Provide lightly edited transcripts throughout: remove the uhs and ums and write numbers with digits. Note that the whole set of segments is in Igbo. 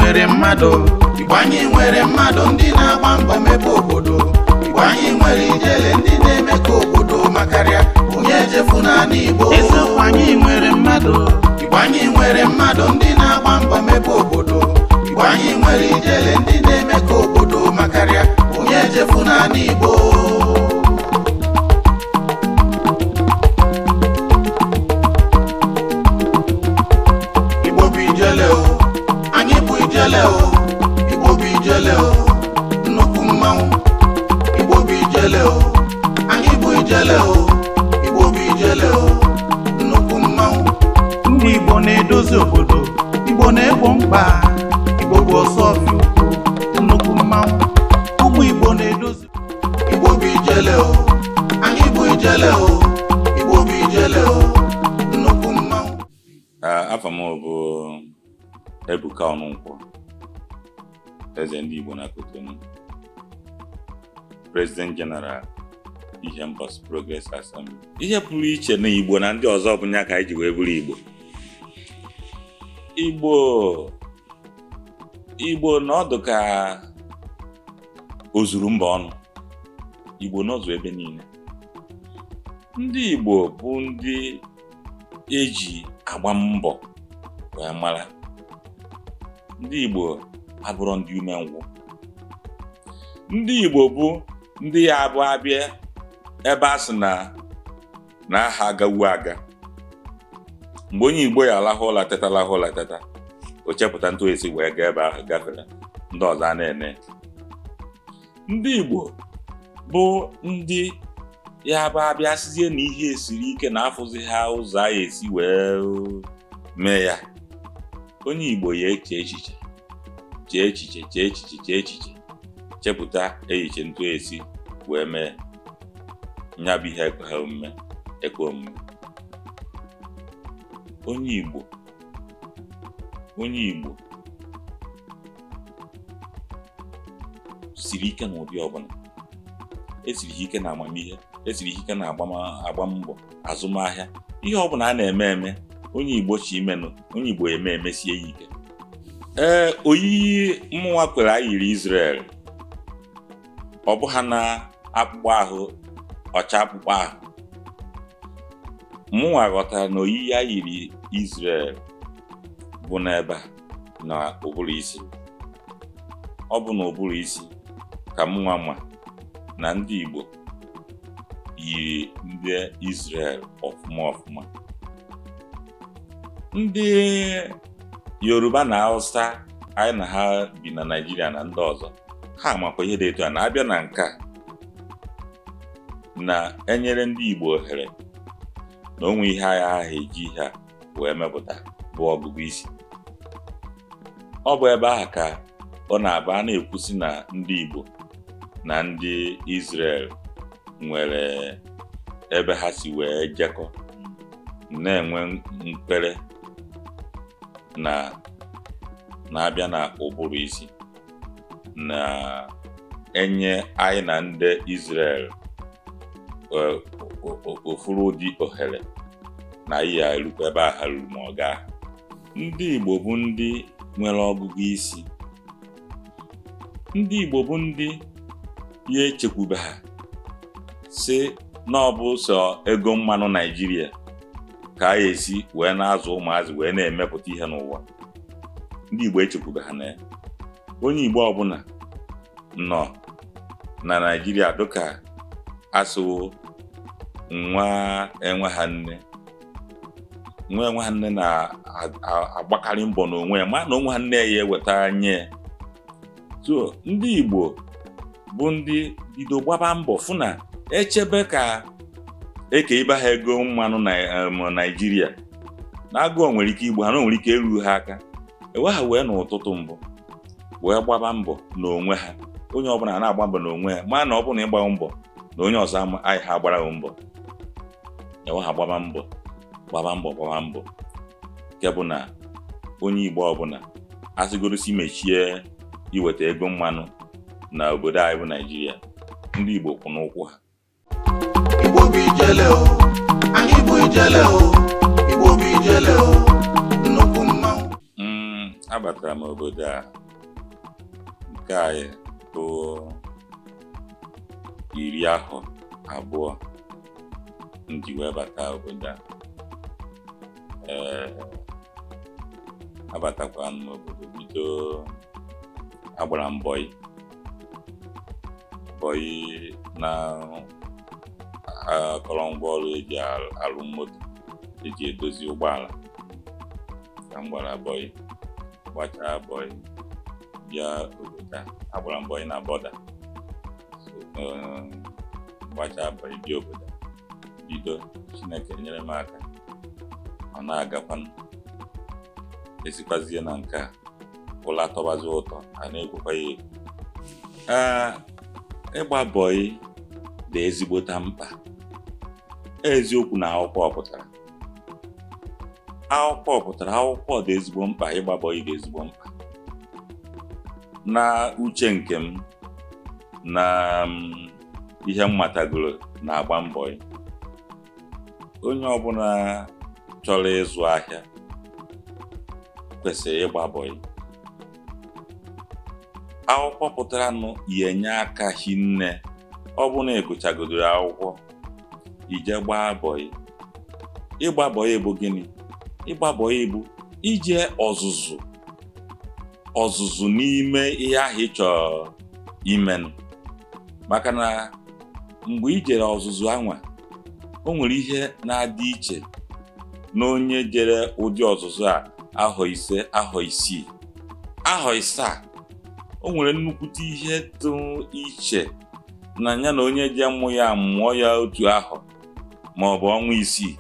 Nwere mmadụ. Igbo anyị nwere mmadụ, ndị na-agba mbọ mepe obodo. Igbo anyị nwere ijele, ndị na-eme ka obodo makarịa. Onye echefu n'ala Igbo. Eziokwu, anyị nwere mmadụ. Igbo anyị nwere mmadụ, ndị na-agba mbọ mepe obodo. Igbo anyị nwere ijele, ndị na-eme ka obodo makarịa. Onye echefu n'ala Igbo. Igbo bụ ijele o, anyị bụ ijele o. Igbo bụ ijele o, nnukwu mmanwụ. Igbo bụ ijele o, anyị bụ ijele o. Igbo bụ ijele o, nnukwu mmanwụ. Ndị Igbo na-edozi obodo. Igbo na-egbo mkpa. Igbo bụ ọsọfịa ukwu, nnukwu mmanwụ. Ụmụ Igbo na-edozi. Igbo bụ ijele o, anyị bụ ijele o. Igbo bụ ijele o, nnukwu mmanwụ. Afa m bụ Ebuka Ọnụnkwọ, eze ndị Igbo na Cotonou, President General Ihembosi Progress Assembly. Ihe pụrụ iche na Igbo na ndị ọzọ bụ ya ka anyị ji wee bụrụ Igbo. Igbo, Igbo na ọdụ ka o zuru mba ọnụ. Igbo n'ọzọ ebe niile. Ndị Igbo bụ ndị eji agba mbọ wee mara. Ndị Igbo abụrọ ndị umengwụ. Ndị Igbo bụ ndị ya abụ abịa ebe a sị na aha agawu aga. Mgbe onye Igbo ya alahụ ụla teta, lahụ ụla teta, o chepụta ntụ esi wee gaa ebe ahụ gafere ndị ọzọ a na-ene. Ndị Igbo bụ ndị ya bụ abịa sizie na ihe esiri ike na afụzi ha ụzọ a esi wee mee ya. Onye Igbo ya eche echiche, chee echiche, chee echiche, chee echiche, chepụta echiche ntụ esi wee mee ya bụ ihe ekwe ha omume, ekwe omume. Onye Igbo, onye Igbo siri ike n'ụdị ọbụla. Esiri ha ike na amamihe, esiri ha ike na agbam mbọ, azụmahịa, ihe ọbụla a na-eme eme. Onye Igbo chi imenụ, onye Igbo eme emesie ya ike. Ee, oyiyi mmụnwa kwere anyị yiri Israel, ọ bụ ha na akpụkpọ ahụ ọcha. Akpụkpọ ahụ mụnwa ghọtara na oyiyi a yiri Israel bụ n'ebe a na ụbụrụ isi. Ọ bụ na ụbụrụ isi ka mụnwa ma na ndị Igbo yiri ndị Israel ọfụma ọfụma. Ndị Yoruba na Hausa anyị na ha bi na Naịjirịa na ndị ọzọ, ha makwa ihe dị etu a na-abịa na nke a na-enyere ndị Igbo ohere na onwe ihe agha ha eji ihe a wee mepụta bụ ọgụgụ isi. Ọ bụ ebe ahụ ka ọ na-abụ a na-ekwusi na ndị Igbo na ndị Israel nwere ebe ha si wee jekọ, na-enwe mkpere na na-abịa na ụbụrụ isi na-enye anyị na ndị Israel ofuru ụdị ohere na anyị ya erukwa ebe a ha ruru ma ọ gaa. Ndị Igbo bụ ndị nwere ọgụgụ isi. Ndị Igbo bụ ndị ya echekwube ha si na ọ bụ sọ ego mmanụ Naịjirịa ka a esi wee na-azụ ụmụazị wee na-emepụta ihe n'ụwa. Ndị Igbo echekwube ha na ya. Onye Igbo ọbụla nọ na Naịjirịa dịka asụwo nwa enwe ha nne, nwa enwe ha nne na-agbakarị mbọ n'onwe ya, ma na onwe ha nne ya eweta nye ya. So ndị Igbo bụ ndị bido gbaba mbọ fụ na echebe ka eke ibe ha ego mmanụ na Naịjirịa na agụụ nwere ike igbu ha, na o nwere ike eru ha aka. Ewe ha wee n'ụtụtụ mbụ wee gbaba mbọ n'onwe ha. Onye ọbụla na-agba mbọ n'onwe ya, ma na ọ bụrụ na ịgba mbọ na onye ọzọ anyị ha agbara mbọ. Ewe ha gbaba mbọ, gbaba mbọ, gbaba mbọ, nke bụ na onye Igbo ọbụla asịgorosi mechie iweta ego mmanụ na obodo anyị bụ Naịjirịa, ndị Igbo kwụ n'ụkwụ ha. Igbo bụ ijele o, anyị bụ ijele o. Igbo bụ ijele o, nnukwu mmanwụ. Abatara m obodo a nke anyị bụ 20 m ji wee bata obodo a. Ee, abatakwa m obodo bido agbara m bọyị bọyị na akọrọngwa ọrụ eji alụ moto, eji edozi ụgbọala ka m gbara bọyị, gbachaa bọyị bịa obodo a. Agbara m bọyị na border, gbachaa bọyị bịa obodo a, bido. Chineke nyere m aka, ọ na-agakwanụ. Esikwazie na nke a ụlọ atọbazi ụtọ, a na-ekwekwa ya ekwu. Ee, ịgba bọyị dị ezigbota mkpa. Eziokwu na akwụkwọ pụtara, akwụkwọ pụtara, akwụkwọ dị ezigbo mkpa, ịgba bọyị dị ezigbo mkpa. Na uche nke m na ihe m matagoro na-agba mbọ, onye ọbụla chọrọ ịzụ ahịa kwesịrị ịgba bọyị. Akwụkwọ pụtara nụ ya enye aka hinne. Ọ bụ na ịgụchagodoro akwụkwọ, ije gbaa bọyị. Ịgba bọyị bụ gịnị? Ịgba bọyị bụ ije ọzụzụ, ọzụzụ n'ime ihe ahụ ị chọrọ imenụ. Maka na mgbe i jere ọzụzụ anwa, o nwere ihe na-adị iche na onye jere ụdị ọzụzụ a ahọ 5, ahọ 6, ahọ 7. O nwere nnukwute ihe dị iche na ya na onye je mụ ya mụọ ya otu ahọ ma ọ bụ ọnwa 6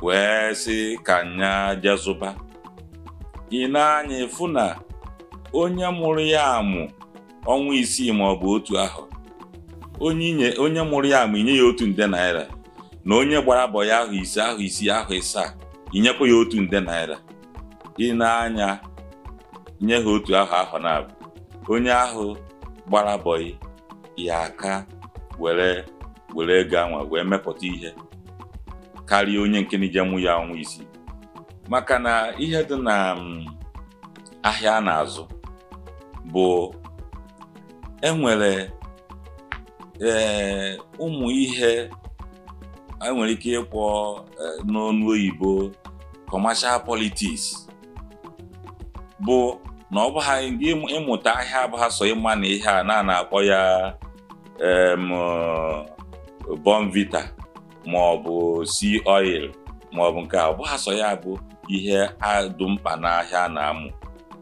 wee sị ka nya jezụba. Ị na-anya ịfụ na onye mụrụ ya amụ ọnwa 6 ma ọ bụ otu ahọ, onye mụrụ ya amụ inye ya 1 nde naira, na onye gbara bọyị ahụ 5, ahụ 6, ahụ 7, inyekwa ya 1 nde naira. Ị na-anya nye ha otu ahụ, ahụ na-abụ onye ahụ gbara bọyị ya aka were were ego anwa wee mepụta ihe karịa onye nke nije mụ ya ọnwa 6. Maka na ihe dị na ahịa a na-azụ bụ enwere ee ụmụ ihe enwere ike ịkpọ n'ọnụ oyibo commercial politics, bụ na ọ bụ ha ịmụta ahịa abụghị sọ ịma na ihe a na na-akpọ ya Bournvita ma ọ bụ sea oil ma ọ bụ nke a. Ọ bụghị sọ ya bụ ihe adụ mkpa n'ahịa na-amụ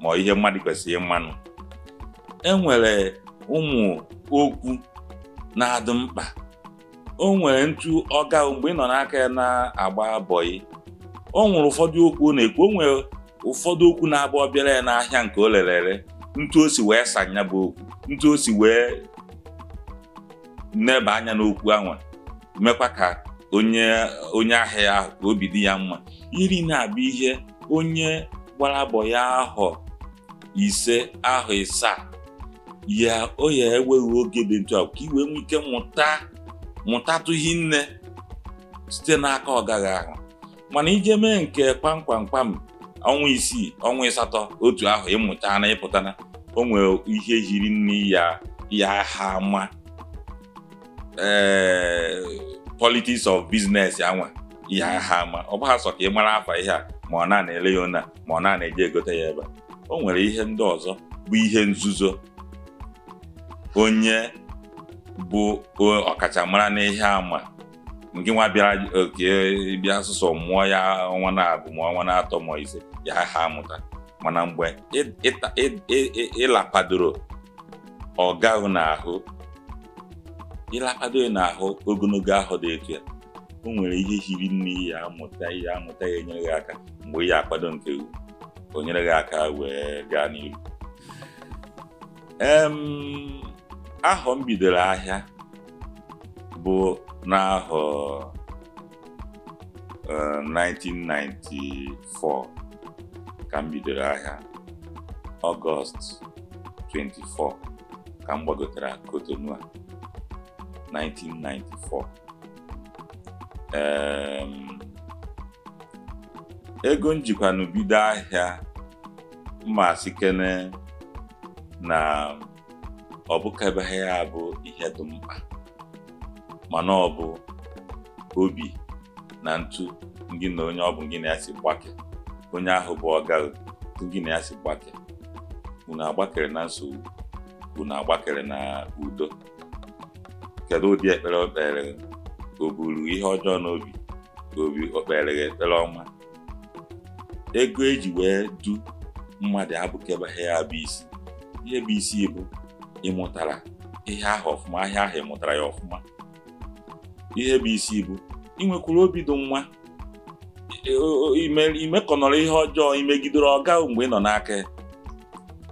ma ihe mmadụ kwesịrị ịmanụ. Enwere ụmụ okwu na-adị mkpa. O nwere ntu ọga mgbe ị nọ n'aka ya na-agba bọyị, o nwere ụfọdụ okwu ọ na-ekwu, o nwere ụfọdụ okwu na-abụ ọbịara ya n'ahịa nke o lere ere, ntu o si wee sanya bụ okwu, ntu o si wee neba anya n'okwu ahụ, mekwa ka onye onye ahịa ya ahụ ka obi dị ya mma. Iri na-abụ ihe onye gbara bọyị ahọ 5, ahọ 7 ya, o ya enweghị oge dị ntu a ka i wee nwee ike mụta mụtatụghị nne site n'aka ọgaghị ahụ. Mana ije mee nke kwam kwam kwam, ọnwa 6, ọnwa 8, otu ahụ, ịmụta na ịpụtana, o nwere ihe hiri nne ya ya ha ama ee politics of business anwa ya ha ama. Ọ bụghị sọ ka ị mara afa ihe a, ma ọ na-ele ya ona, ma ọ na-eje egote ya ebe a. O nwere ihe ndị ọzọ bụ ihe nzuzo onye bụ ọkachamara n'ihe ama nke nwa bịara oke bịa sụsọ mụọ ya ọnwa na-abụ ma ọnwa na-atọ ma 5 ya ha amụta. Mana mgbe ịlapadoro ọgaghị n'ahụ, ịlapadoro n'ahụ ogologo ahụ dị etu ya, o nwere ihe hiri nne ya amụta, ihe amụta ya enyere gị aka mgbe ya akwado nke o nyere gị aka wee gaa n'ihu. Ahọ m bidoro ahịa bụ n'ahọ 1994 ka m bidoro ahịa. Ọgọst 24 ka m gbagotere Cotonou a 1994. Ego m jikwanụ bido ahịa Mma asị kene na ọ bụkabeghị ya bụ ihe dị mkpa, mana ọ bụ obi na ntu gị na onye ọ bụ gị na ya si gbake, onye ahụ bụ ọga gị na ya si gbake, unu agbakere na nsogbu, unu agbakere na udo. Kedu ụdị ekpere o kpere? O buru ihe ọjọọ n'obi ka obi o kpere gị ekpere ọma? Ego eji wee du mmadụ abụkebeghị ya bụ isi. Ihe bụ isi bụ ịmụtara ihe ahụ ọfụma, ahịa ahụ ịmụtara ya ọfụma. Ihe bụ isi bụ ị nwekwara obi dị nwa, imekọnọrọ ihe ọjọọ, imegidere ọga mgbe ị nọ n'aka ya,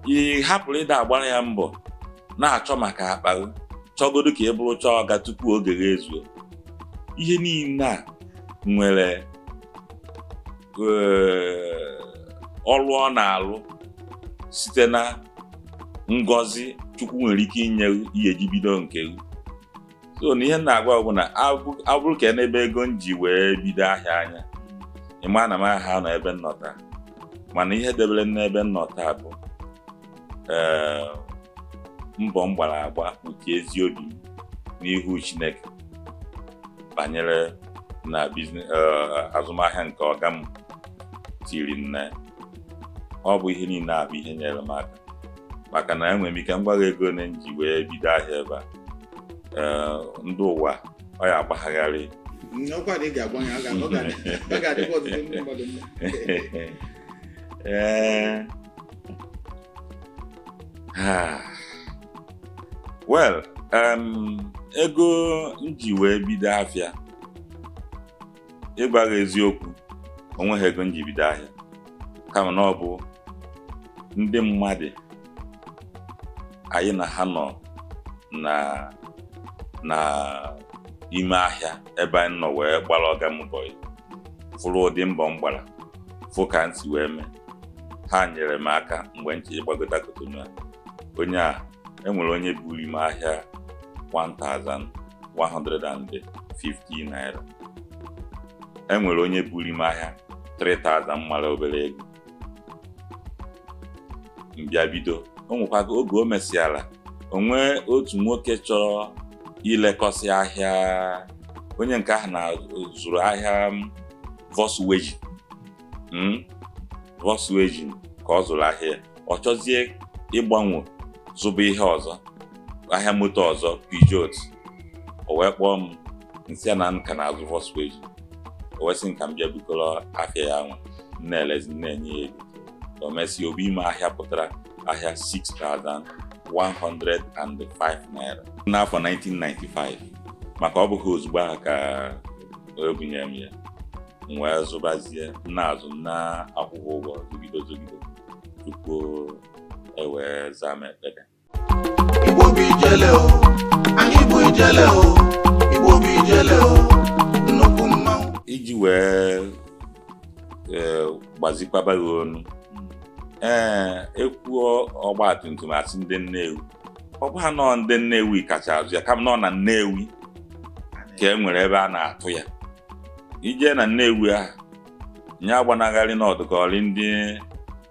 ị hapụrụ ịda agbara ya mbọ na-achọ maka akpa gị, chọgodo ka ị bụrụ chọọ ọga tupu oge gị ezuo. Ihe niile a nwere ọrụ ọ na-alụ site na ngọzi Chukwu nwere ike inye ihe ji bido nke gị. So na ihe m na-agwa bụ na abụrụ ka n'ebe ego m ji wee bido ahịa anya, ịma na m aha nọ ebe nnọta, mana ihe debere n'ebe nnọta bụ mbọ m gbara agba nke ezi obi m n'ihu Chineke banyere na biznes azụmahịa nke ọga m tiri nne. Ọ bụ ihe niile a bụ ihe nyere m aka, maka na enwere m ike mgbagha ego na nji wee bido ahịa ebe a. Ndị ụwa ọ ya agbagharị. Ọkwa na ị ga-agwa ya, ọ ga-adịkwa ọtụtụ ndị mmadụ mma. Ee, well, ego m ji wee bido afịa, ịgwa gị eziokwu, onweghị ego m ji bido ahịa, kama na ọ bụ ndị mmadụ anyị na ha nọ na ime ahịa ebe anyị nọ wee gbara ọga m bọyị, fụrụ ụdị mbọ m gbara, fụ ka m si wee mee, ha nyere m aka mgbe m chọrọ ịgbagota Kotonu a. Onye a enwere onye buru ime ahịa 1150 naira, enwere onye buru ime ahịa 3000 mara obere ego. Mbịa bido, o nwekwago oge o mesịara onwe otu nwoke chọrọ ilekọsị ahịa, onye nke ahụ na-zụrụ ahịa Volkswagen, Volkswagen ka ọ zụrụ ahịa, ọ chọzie ịgbanwe zụba ihe ọzọ, ahịa moto ọzọ Peugeot. O wee kpọọ m nsị na nka na-azụ Volkswagen, o wee sị nka m bịa bukọrọ ahịa ya nwa, na-elezi na-enye ya ego. O mesịa obi ime ahịa pụtara ahịa 6105 naira n'afọ 1995, maka ọ bụghị ozugbo ahụ ka o bunyere m ya, m wee zụbazie na-azụ na-akwụghị ụgwọ zụgido zụgido tupu e wee zaa m ekpere. Igbo bụ ijele o, anyị bụ ijele o, Igbo bụ ijele o, nnukwu mmanwụ. Iji wee gbazikwaba gị onu, ee, ekwuo ọgbatumtum asị ndị Nnewi, ọ bụ ha nọ ndị Nnewi kacha azụ ya, kama nọ na Nnewi ka e nwere ebe a na-atụ ya. Ije na Nnewi ahụ nya agbanagharị n'ọdụkọrị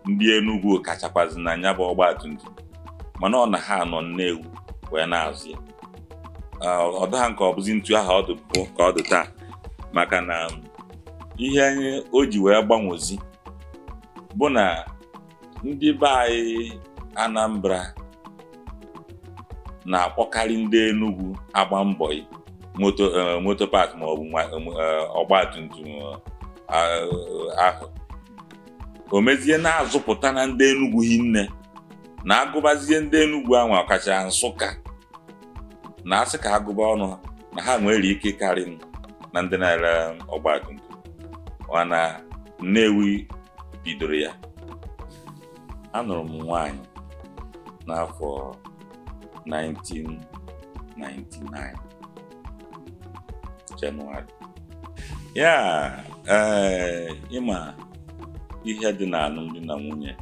ndị Enugu kachakwazi na nya bụ ọgbatumtum, mana ọ na ha nọ Nnewi wee na-azụ ya. Ọ dịha nke ọ bụzi ntu ahụ ọ dị bụ ka ọ dị taa, maka na ihe o ji wee gbanwozi bụ na ndị be anyị Anambra na-akpọkarị ndị Enugu agba mbọ moto park ma ọ bụ ọgbatumtum ahụ. O mezie na-azụpụta na ndị Enugu hinne, na-agụbazie ndị Enugu ahụ ọkacha Nsụka, na-asị ka agụba ọnụ na ha nwere ike karị na ndị na-ere ọgbatumtum. Mana Nnewi bidoro ya. Anụrụ m nwaanyị n'afọ 1999 Jenụwarị. Ya ịma ihe dị na alụmdi na nwunye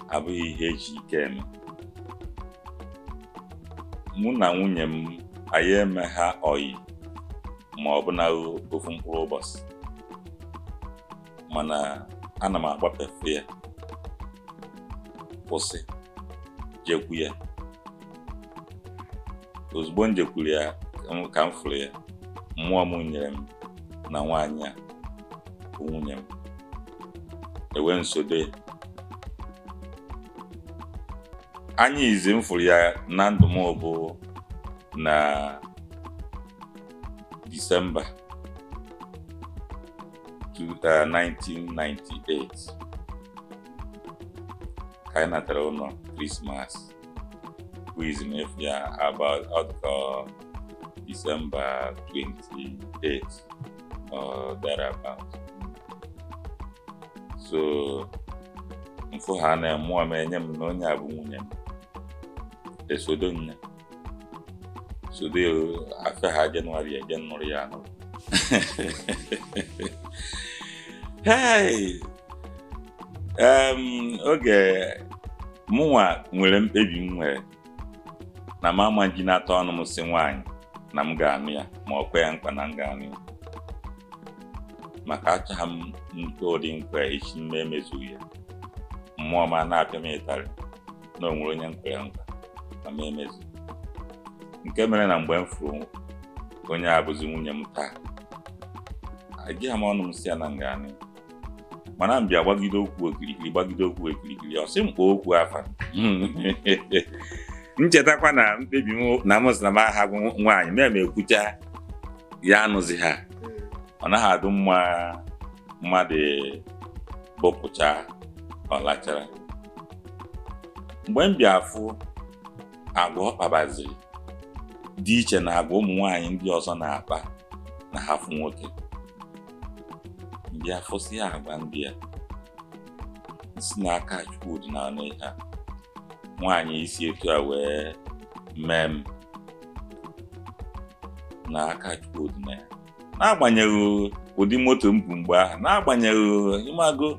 abụghị ihe eji ike eme. Mụ na nwunye m anyị eme ha oyi ma ọ bụ na ofu mkpụrụ ụbọchị, mana ana m agbapefu ya. Kwụsị jekwu ya. Ozugbo m jekwuru ya ka m fụrụ ya, mmụọ m nyere m na nwaanyị a bụ nwunye m. Ewe nsodo ya. Anya izi m fụrụ ya na ndụ m bụ na Disemba 1998 ka anyị natara ụlọ Krismas, bụ izi m efu ya about ọdụkọ Disemba 28 or thereabout. So mfụ ha na mmụọ m enye m na onye a bụ nwunye m. Esodo m ya, sodo ya afọ ha Jenụwarị eje nụrụ ya anụrụ. Hey! Oge mụnwa nwere mkpebi m nwere na m ama ji nata ọnụ m si nwaanyị na m ga-anụ ya, ma ọ kwe ya nkwa na m ga-anụ ya, maka achọghị m nke ụdị nkwa echi m emezughị ya. Mmụọ m a na-apịa m ịtarị na o nwere onye m kwere nkwa na m emezu, nke mere na mgbe m fụrụ onye a bụzi nwunye m taa, ejighị m ọnụ m si ya na m ga-anụ ya. Mana m bịa gbagide okwu okirikiri, gbagide okwu okirikiri, ọ sị m kpọọ okwu afa. Nchetakwa na mkpebi m na m sị na m aha bụ nwaanyị mee m ekwucha ya anụzi ha. Ọ naghị adụ mma mmadụ bụpụcha ọ lachara. Mgbe m bịa fụ agwa ọ kpabaziri dị iche na agwa ụmụ nwaanyị ndị ọzọ na-akpa na ha fụ nwoke, bịa fụsị agwa ndị a si n'aka Chukwu dị na ihe a. Nwaanyị isi etu a wee mee m na aka Chukwu dị na ya, n'agbanyeghị ụdị moto m bụ mgbe ahụ, n'agbanyeghị ịmago,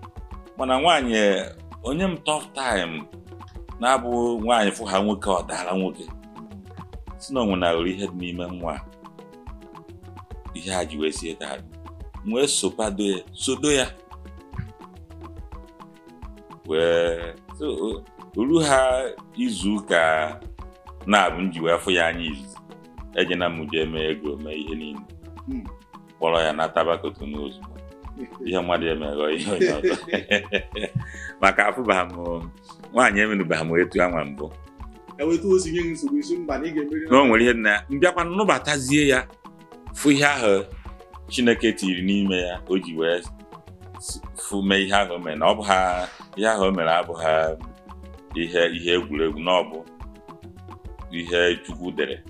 mana nwaanyị onye m tough time na-abụ nwaanyị fụ ha nwoke ọ dara nwoke, si na o nwenarụrụ ihe dị n'ime nwa ihe a ji wee sie taa, wee sopado ya, sodo ya wee ru ha izu ụka na-abụ m ji wee fụ ya anya izizi, ejena m jee mee ego mee ihe niile, kpọrọ ya nataba Kotonu ozugbo. Ihe mmadụ emeghọ ihe onye ọzọ, maka afụbaghị m nwaanyị emenubaghị m etu anwa mbụ. Na o nwere ihe na mbịakwa nnụbatazie ya, fụ ihe ahụ Chineke tiri n'ime ya o ji wee fụ mee ihe ahụ o mere, na ọ bụ ha ihe ahụ o mere abụghị ihe egwuregwu, na ọ bụ ihe Chukwu dere.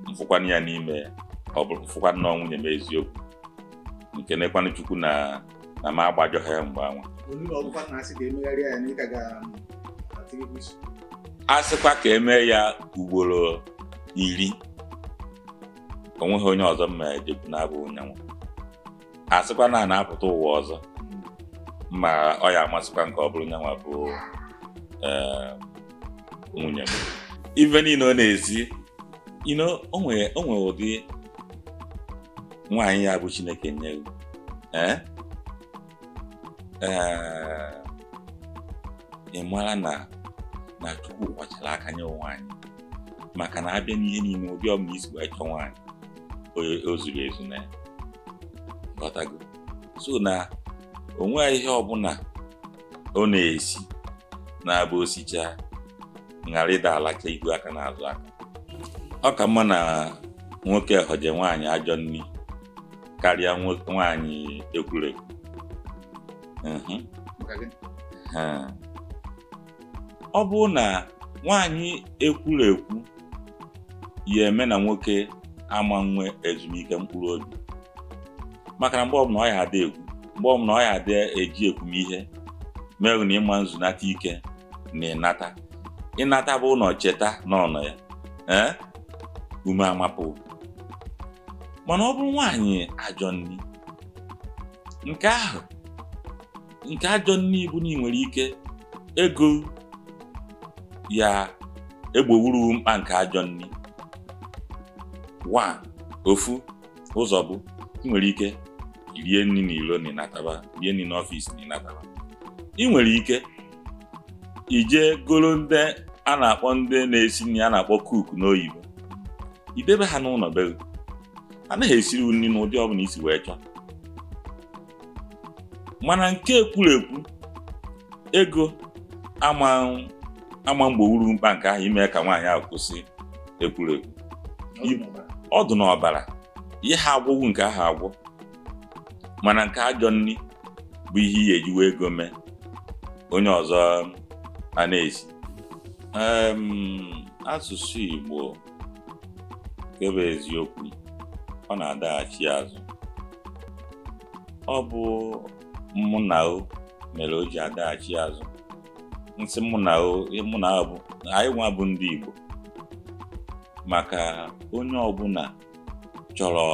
Mfụkwanụ ya n'ime ya, ọ bụrụ mfụkwanụ na nwunye m eziokwu, nke nekwanụ Chukwu na m agbajọghị ya mgbe anwa. A sịkwa ka emee ya ugboro 10, o nweghị onye ọzọ mma ejekwu na-abụ onyenwe. A sịkwa na a na-apụta ụwa ọzọ, ma ọ ya amasịkwa nke ọ bụrụ nyanwa bụ nwunye m. Ife niile ọ na-esi, o nwere ụdị nwaanyị ya bụ Chineke nye ị mara na Chukwu kwachara aka nye nwaanyị, maka na abịa n'ihe niile ụdị ọbụla isi wee chọọ nwaanyị o zuru ezu na ya, ghọtago. So na o nweghị ihe ọbụla ọ na-esi na-abụ osichaa ghara ịda alacha ihu aka n'azụ aka. Ọ ka mma na nwoke họje nwaanyị ajọ nri karịa nwaanyị ekwurekwu. Ọ bụrụ na nwaanyị ekwurekwu ya eme na nwoke ama nwe ezumike mkpụrụ obi, maka na mgbe ọbụla ọ ya ada ekwu, mgbe ọbụla ọ ya ada eji ekwumihe merụ na ịma nzunata ike na ịnata ịnata bụ na cheta n'ọnọ ya ume amapụ. Mana ọ bụrụ nwaanyị ajọ nni, nke ahụ nke ajọ nni bụ na ị nwere ike ego ya egbowuru mkpa nke ajọ nni. Ofu ụzọ bụ ị nwere ike rie nri n'ilo na ịnataba, rie nri n'ọfịs na ịnataba. Ị nwere ike Ije goro ndị a na-akpọ ndị na-esi nri a na-akpọ cook n'oyibo, idebe ha n'ụlọ be gị, anaghị esiri nri n'ụdị ọbụla isi wee chọọ. Mana nke ekwurekwu ego ama ama mgbe uru mkpa nke ahụ ime ka nwaanyị ahụ kwụsị ekwurekwu. Ọ dị n'ọbara. Ihe ha agwọgwu nke ahụ agwọ, mana nke ajọ nri bụ ihe iyi ejiwe ego mee onye ọzọ a na-esi. Asụsụ Igbo, nke bụ eziokwu, ọ na-adaghachi azụ. Ọ bụ mụ na o mere o ji adaghachi azụ. Nsị mụ na o, mụ na o bụ anyị nwa bụ ndị Igbo, maka onye ọbụla chọrọ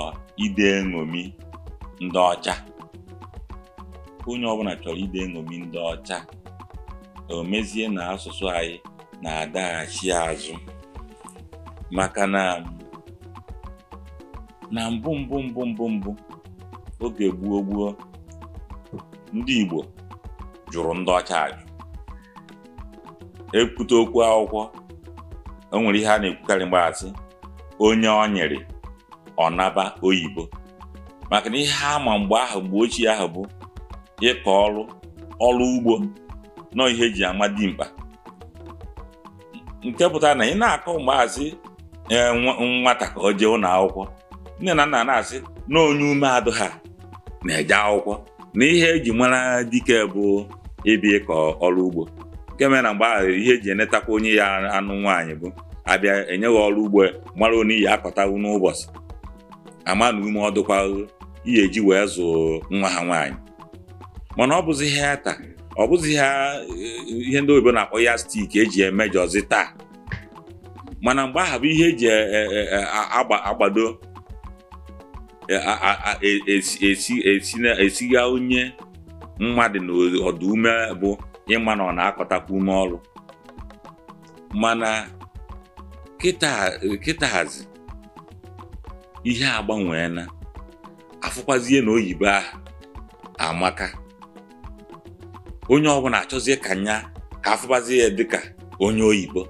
ide eṅomi ndị ọcha, onye ọbụla chọrọ ide eṅomi ndị ọcha, o mezie na asụsụ anyị na-adaghachi azụ. Maka na mbụ mbụ mbụ mbụ mbụ oge gboo gboo, ndị Igbo jụrụ ndị ọcha ajụ. Ekwute okwu akwụkwọ, o nwere ihe a na-ekwukarị mgbe asị onye ọ nyere ọ naba oyibo, maka na ihe ha ma mgbe ahụ, mgbe ochie ahụ, bụ ịkọ ọrụ ọrụ ugbo nọ ihe eji ama dimkpa, nke pụtara na ị na-akọ mgbe asị nwata ka o jee ụlọ akwụkwọ, nne na nna na-asị na onye ume adụ ha na-eje akwụkwọ, na ihe eji mara dike bụ ịbịa ịkọ ọrụ ugbo. Nke mere na mgbe ahụ, ihe eji enetakwa onye ya anụ nwaanyị bụ abịa enyeghị ọrụ ugbo, mara onye iyi akọtawu n'ụbọchị, ama na ume ọdụkwa ihe eji wee zụọ nwa ha nwaanyị. Mana ọ bụzi ihe taa, ọ bụzi ha ihe ndị oyibo na-akpọ ya stick eji emejọzi taa. Mana mgbe ahụ bụ ihe eji agbado esiga onye mmadụ na ọdụ ume bụ ịma na ọ na-akọtakwa ume ọrụ. Mana kịta hazi ihe agbanweela, afụkwazie na oyibo ahụ amaka, onye ọbụla achọzie ka nya ka afụbazie ya dịka onye oyibo.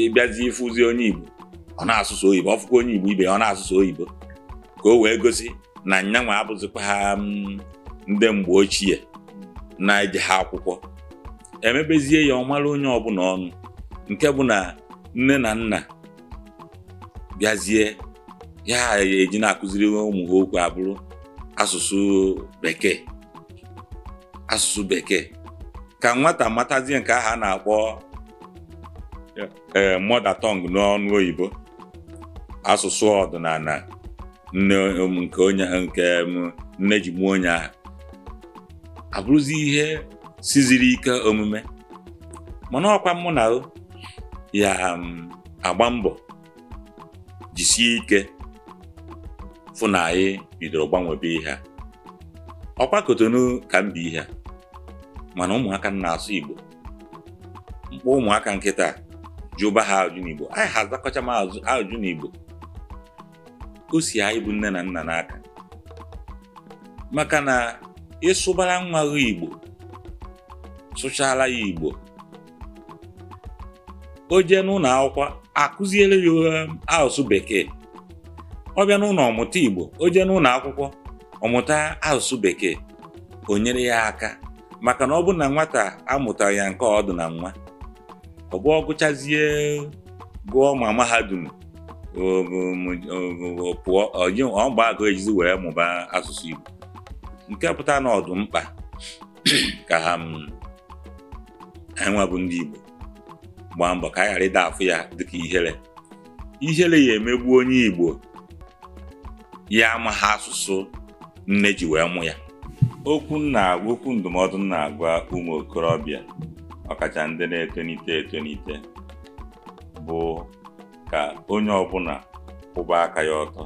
Ịbịazi ịfụzi onye Igbo, ọ na-asụsụ oyibo, ọfụkwa onye Igbo ibe ya, ọ na-asụsụ oyibo, ka o wee gosi na nyanwa abụzikwa ha ndị mgbe ochie na-eje ha akwụkwọ. Emebezie ya ọ mara onye ọbụla ọnụ, nke bụ na nne na nna bịazie ya eji na-akụziri ụmụ ha okwu abụrụ asụsụ bekee, asụsụ bekee, ka nwata matazie nke ahụ a na-akpọ ee mother tongue n'ọnụ oyibo, asụsụ ọdịnala nne nke onye nke nne ji mụọ onye ahụ, abụrụzi ihe siziri ike omume. Mana ọkwa mụ na o ya agba mbọ jisie ike fụ na anyị bidoro gbanwebe ihe a. Ọkwa Kotonu ka m bi ihe a, mana ụmụaka m na-asụ Igbo. Mkpọ ụmụaka nkịta jụba ha ajụ n'Igbo, anyị ha azakọcha m ajụ n'Igbo. O si anyị bụ nne na nna n'aka, maka na ịsụbara nwa gị Igbo, sụchala ya Igbo, o jee n'ụlọ akwụkwọ akụziere ya asụsụ bekee, ọ bịa n'ụlọ ọmụta Igbo, o jee n'ụlọ akwụkwọ ọmụta asụsụ bekee, o nyere ya aka. Maka na ọ bụ na nwata amụtara ya nke ọdụ na nwa, ọ bụ ọ gụchazie gụọ ma mahadum pụọ, ọ mgbe agụ ejizi wee mụba asụsụ Igbo. Nke pụtara na ọdụ mkpa ka ha anyị nwa bụ ndị Igbo gbaa mbọ ka anyị ghara ịda afụ ya dịka ihere. Ihere ya emegbu onye Igbo ya amaghị asụsụ nne ji wee mụ ya. Okwu nna, okwu ndụmọdụ m na-agwa ụmụ okorobịa, ọkacha ndị na-etonite etonite, bụ ka onye ọbụla kwụba aka ya ọtọ,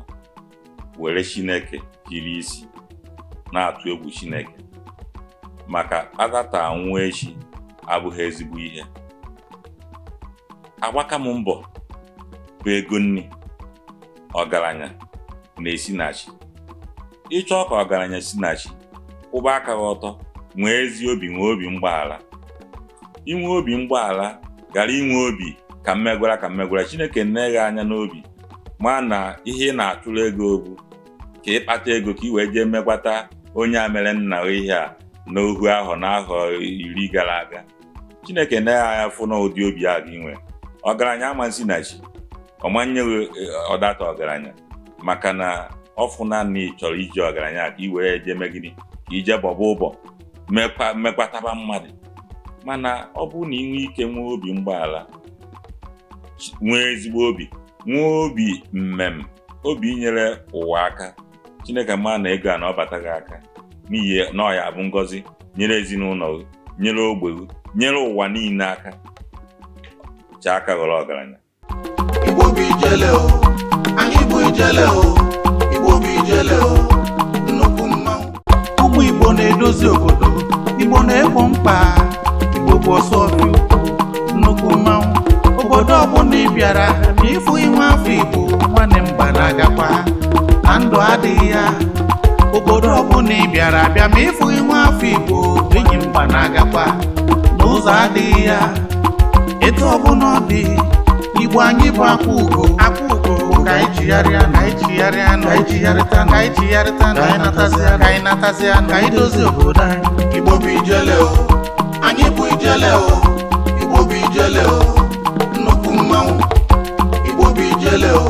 were Chineke jiri isi na-atụ egwu Chineke, maka kpatata nwụọ echi abụghị ezigbo ihe. Agbaka m mbọ bụ ego nni. Ọgaranya na-esi na chi. Ịchọọ ka ọgaranya si na chi, kwụba aka gị ọtọ. Nwee ezi obi, nwee obi mgbaghara. Inwe obi mgbaghara, ghara inwe obi ka mmegwara ka mmegwara. Chineke nne gị anya n'obi, ma na ihe ị na-achụrụ ego bụ ka ịkpata ego ka ị wee jee mekwata onye a mere nna ihe a n'ohu ahọ n'ahọ 10 gara aga. Chineke nne gị anya fụ na ụdị obi a gị nwee, ọgaranya amasị na chi ọmanyeghị ọdata ọgaranya, maka na ọ fụna na ị chọrọ iji ọgaranya ka ị were jee mee gịnị, ka ije bọba ụbọ mekwa mekwataba mmadụ. Mana ọ bụrụ na ị nwee ike nwee obi mgbaghara, nwee ezigbo obi, nwee obi mmem, obi inyere ụwa aka, Chineke ma na ego a na ọ bata gị aka n'ihi na ọ ya bụ ngọzi nyere ezinụlọ gị, nyere ogbe gị, nyere ụwa niile aka. Chaa aka ghọrọ ọgaranya. Igbo bụ ijele o, anyị bụ ijele o, Igbo bụ ijele o, nnukwu mmanwụ. Ụmụ Igbo na-edozi obodo, Igbo na-egbo mkpa, Igbo bụ ọsọ ọfịa ukwu, nnukwu mmanwụ. Obodo ọbụla ị bịara ma ịfụ inwe afọ Igbo, nwanne m gbalagakwa na ndụ adịghị ya. Obodo ọbụla ị bịara bịa ma ịfụ inwe afọ Igbo, enyi m gbanagakwa na ụzọ adịghị ya. Etu ọbụla ọ dị, Igbo anyị bụ akwa ugo, akwa ugo, ka anyị chigharịa, ka anyị chigharịa, ka anyị chigharịta, ka anyị chigharịta, ka anyị natazịa, ka anyị natazịa, ka anyị dozie obodo anyị. Igbo bụ ijele o, anyị bụ ijele o, Igbo bụ ijele o, nnukwu mmanwụ. Igbo bụ ijele o.